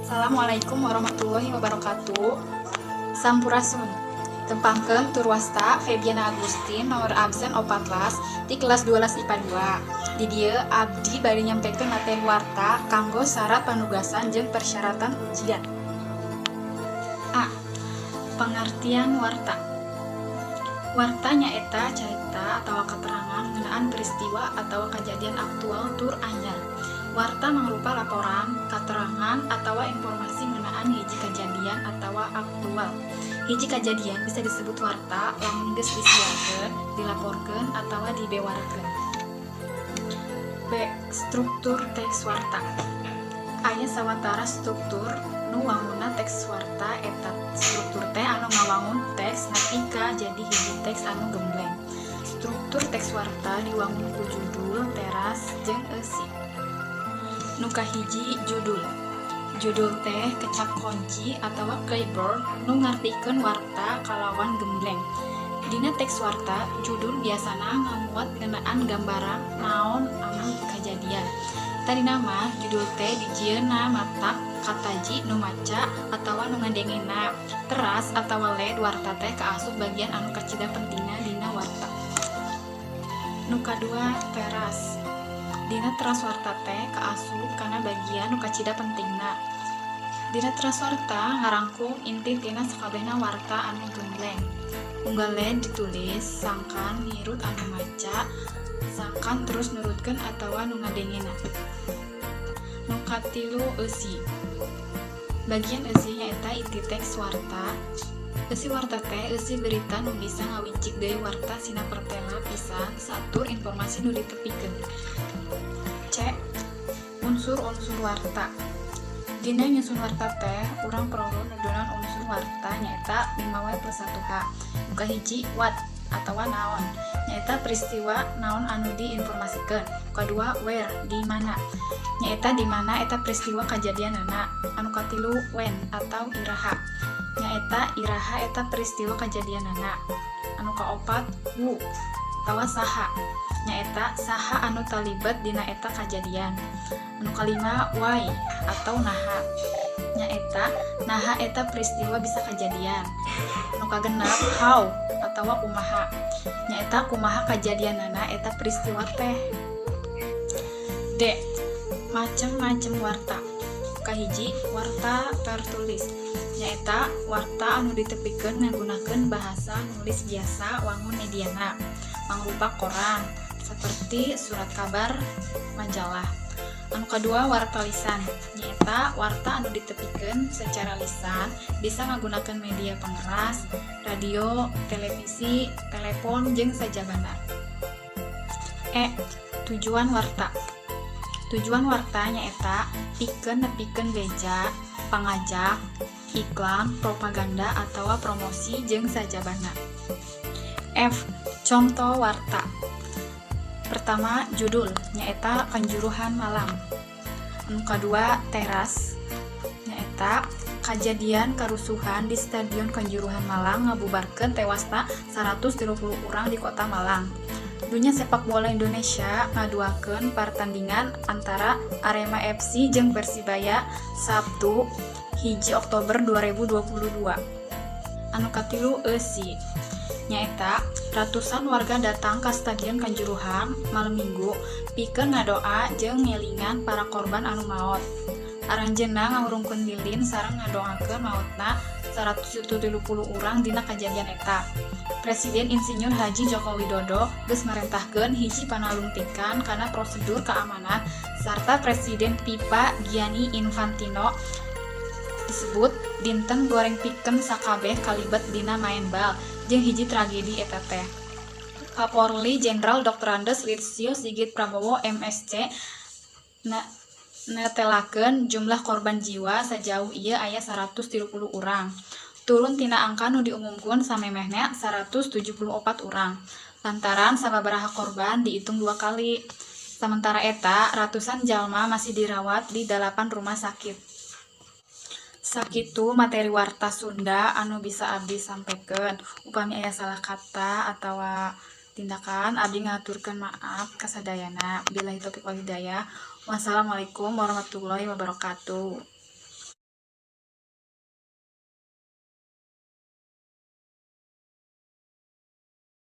Assalamualaikum warahmatullahi wabarakatuh. Sampurasun. Tepangkeun, tur wasta Febiana Agustin, nomor absen 14 di kelas 12 IPA 2. Di dieu abdi bade nyampekeun materi warta kanggo syarat panugasan jeung persyaratan ujian. A. Pengertian warta. Warta nyaeta carita atau keterangan ngeunaan peristiwa atau kejadian aktual tur anyar. Warta mangrupa laporan, keterangan, atau informasi ngeunaan hiji kejadian atau aktual. Hiji kejadian bisa disebut warta lamun geus disiarkeun, dilaporkeun, atawa dibewarkeun. B. Struktur teks warta. Aya sawatara struktur nu wangunna teks warta. Eta struktur teh anu ngawangun teks nepi ka jadi hiji teks anu gembleng. Struktur teks warta diwangun ku judul, teras, jeung eusi. Nu kahiji, judul. Judul teh kecap kunci atawa keyword nu ngartikeun warta kalawan gembleng. Dina teks warta, judul biasana ngamuat ngeunaan gambaran naon anu kajadian. Tadina mah judul teh dijieunna matak kataji nu maca atawa nu ngadengena. Teras atawa lead warta teh kaasup bagian anu kacida pentingna dina warta. Nu kadua, teras. Dina teras warta teh kaasup kana bagian nu kacida pentingna. Dina teras warta ngarangkum inti tina sakabehna warta anu gembleng. Unggal lead ditulis sangkan ngirut anu maca sangkan terus nurutkeun atawa nu ngadengena. Nu katilu, eusi. Bagian eusi nyaeta inti teks warta. Eusi warta teh eusi berita nu bisa ngawincik deui warta sina pertela pisan satur informasi nu ditepikeun. C. Unsur-unsur warta. Dina nyusun warta teh urang perlu nudunan unsur warta, nyaeta 5W plus 1H. Nu kahiji, what atawa naon, nyaeta peristiwa naon anu diinformasikeun. Nu kadua, where, di mana, nyaeta di mana eta peristiwa kajadianana. Anu katilu, when atau iraha, nyaeta iraha eta peristiwa kajadianana. Anu kaopat, who atawa saha, nyaeta saha anu talibet dina eta kajadian. Anu kalima, why atau naha, nyaeta naha eta peristiwa bisa kajadian. Anu kagenep, how atawa kumaha, nyaeta kumaha kajadianana eta peristiwa teh. D. Macem-macem warta. Kahiji, warta tertulis, nyaeta warta anu ditepikeun ngagunakeun bahasa nulis biasa. Wangun mediana mangrupa koran seperti surat kabar, majalah. Anu kadua, warta lisan, nyaeta warta anu ditepikeun secara lisan, bisa ngagunakeun media pengeras, radio, televisi, telepon, jeung sajabana. E. Tujuan warta. Tujuan warta nyaeta pikeun nepikeun beja, pangajak, iklan, propaganda atawa promosi, jeung sajabana. F. Conto warta. Pertama, judul, nyaeta Kanjuruhan Malang. Anu kadua, teras, nyaeta kajadian karusuhan di Stadion Kanjuruhan Malang ngabubarkeun tewasna 130 urang di Kota Malang. Dunya sepak bola Indonesia ngaduakeun pertandingan antara Arema FC jeung Persebaya, Sabtu 1 Oktober 2022. Anu katilu, eusi, nyaeta ratusan warga datang ka Stadion Kanjuruhan malam Minggu pikeun ngadoa jeung ngelingan para korban anu maot. Aranjeunna ngahurungkeun lilin sareng ngadoakeun maotna 130 urang dina kajadian eta. Presiden Insinyur Haji Joko Widodo geus marentahkeun hiji panalungtikan kana prosedur keamanan sarta Presiden FIFA Gianni Infantino disebut dinten goreng pikeun sakabeh kalibet dina maen bal jeung hiji tragedi eta teh. Kapolri Jenderal Drs. Listyo Sigit Prabowo M.Sc. Netelakeun jumlah korban jiwa sajauh ieu aya 130 urang. Turun tina angka nu diumumkeun samemehna 174 urang. Lantaran sababaraha korban diitung dua kali. Samentara eta, ratusan jalma masih dirawat di 8 rumah sakit. Sakitu materi warta Sunda anu bisa abdi sampekeun. Upami aya salah kata atawa tindakan, abdi ngahaturkeun maaf kasadayana. Billahi taufiq wal hidayah. Wassalamualaikum warahmatullahi wabarakatuh.